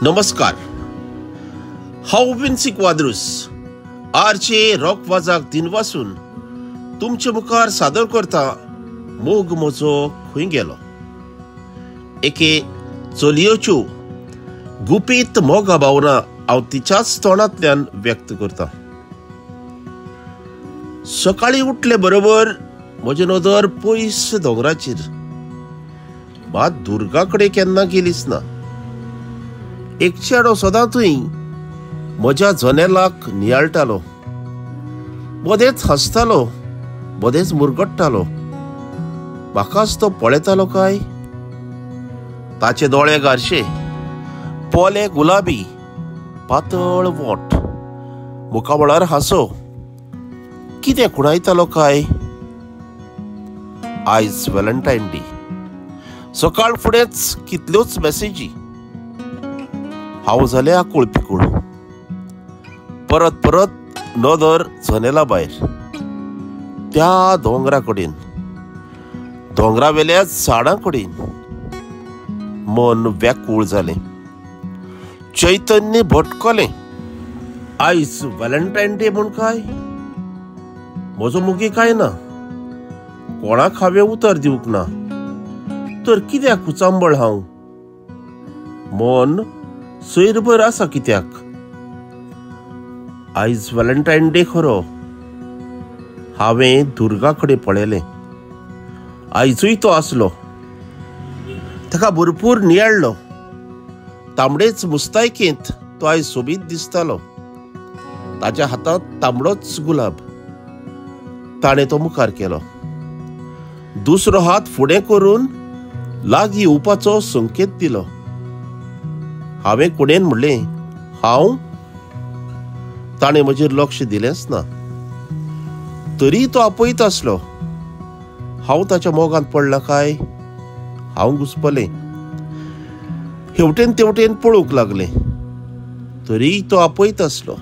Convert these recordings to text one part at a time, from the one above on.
नमस्कार, हांव विन्सी क्वाद्रुस आरचे रॉक वाजाक दिनवासून तुमचे मुखार सादर करता मोग म्हजो खंय गेलो. एके चलयेच्यो गुपीत मोगा भावना हांव तिच्याच तोंडांतल्यान व्यक्त करता. सकाळीं उठले बरोबर म्हजी नदर पयस दोंगराचेर, मात दुर्गा कडेन केन्ना गेलीच ना. एक चेडो सदां थंय म्हज्या जनेलाक नियाळटालो, मदेंच हांसतालो, मदेंच मुरगट्टालो. म्हाकाच तो पळयतालो काय? ताचे दोळे गारशे, पोले गुलाबी, पातळ वोंठ, मुखामळार हांसो. कितें खुणायतालो काय? आयज व्हॅलेंटायन डे. सकाळ फुडेंच कितल्योच मॅसेजी. हांव जालें आकूळ पिकूळ. परत परत नदर जनेला भायर त्या दोंगरा कडेन, दोंगरा वेल्या झाडां कडेन. मन व्याकूळ जालें, चैतन्य भटकलें. आयज व्हॅलेंटायन डे म्हूण काय म्हजो मोगी काय ना, कोणाक हांवें उतर दिवंक ना, तर कित्याक उचांबळ हांव? मन सैरभर आसा कित्याक? आयज व्हॅलेंटायन डे खरो. हांवें दुर्गा कडेन पळयलें, आयजूय तो आसलो. ताका भरपूर नियाळ्ळो. तांबडेच मुस्तायकेंत तो आयज सोबीत दिसतालो. ताच्या हातांत तांबडोच गुलाब. ताणें तो मुखार केलो, दुसरो हात फुडें करून लागीं येवपाचो संकेत दिलो. हांवें कुडेन म्हणलें, हांव? ताणें म्हजेर लक्ष दिलेंच ना. तरी तो आपयत आसलो. हांव ताच्या मोगांत पडला काय? हांव घुसपलें, हेवटेन तेवटेन पळोवंक लागलें. तरी तो आपयत आसलो.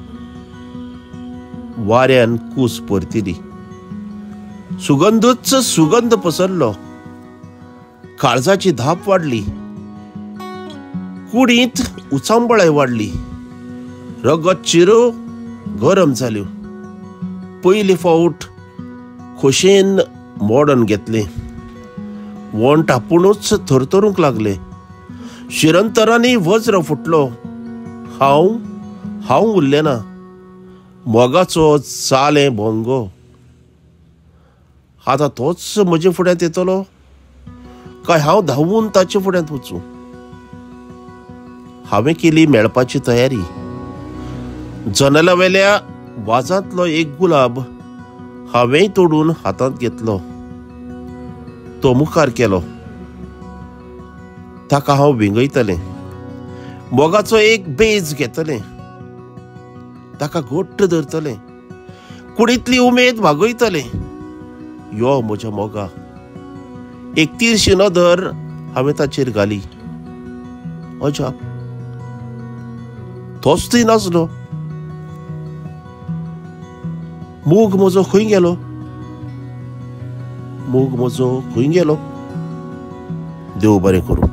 वाऱ्यान कूस परतिली, सुगंधूच सुगंध पसरलो. काळजाची धाप वाडली, कुडींत उचांबळाय वाडली, रगत चिरो गरम जाल्यो. पयले फावट खोशेन मोडण घेतलें. वोंठ आपुणूच थरथरूंक लागले. शिरंतरांनी वज्र फुटलो. हांव हांव उरलें ना. मोगाचो जालें भोंगो. आतां तोच म्हजे फुड्यांत येतलो काय हांव धांवून ताचे फुड्यांत वचूं? हांवें केली मेळपाची तयारी. जनेला वेल्या वाजांतलो एक गुलाब हांवेंय तोडून हातांत घेतलो. तो मुखार केलो. ताका हांव विंगयतलें, मोगाचो एक बेज घेतलें, ताका घट्ट धरतलें, कुडींतली उमेद भागयतलें. यो म्हज्या मोगा. एक तिरशी नदर हांवें ताचेर घाली. अजाप, तोच थंय नासलो. मोग म्हजो खंय गेलो? मोग म्हजो खंय गेलो? देव बरें करूं.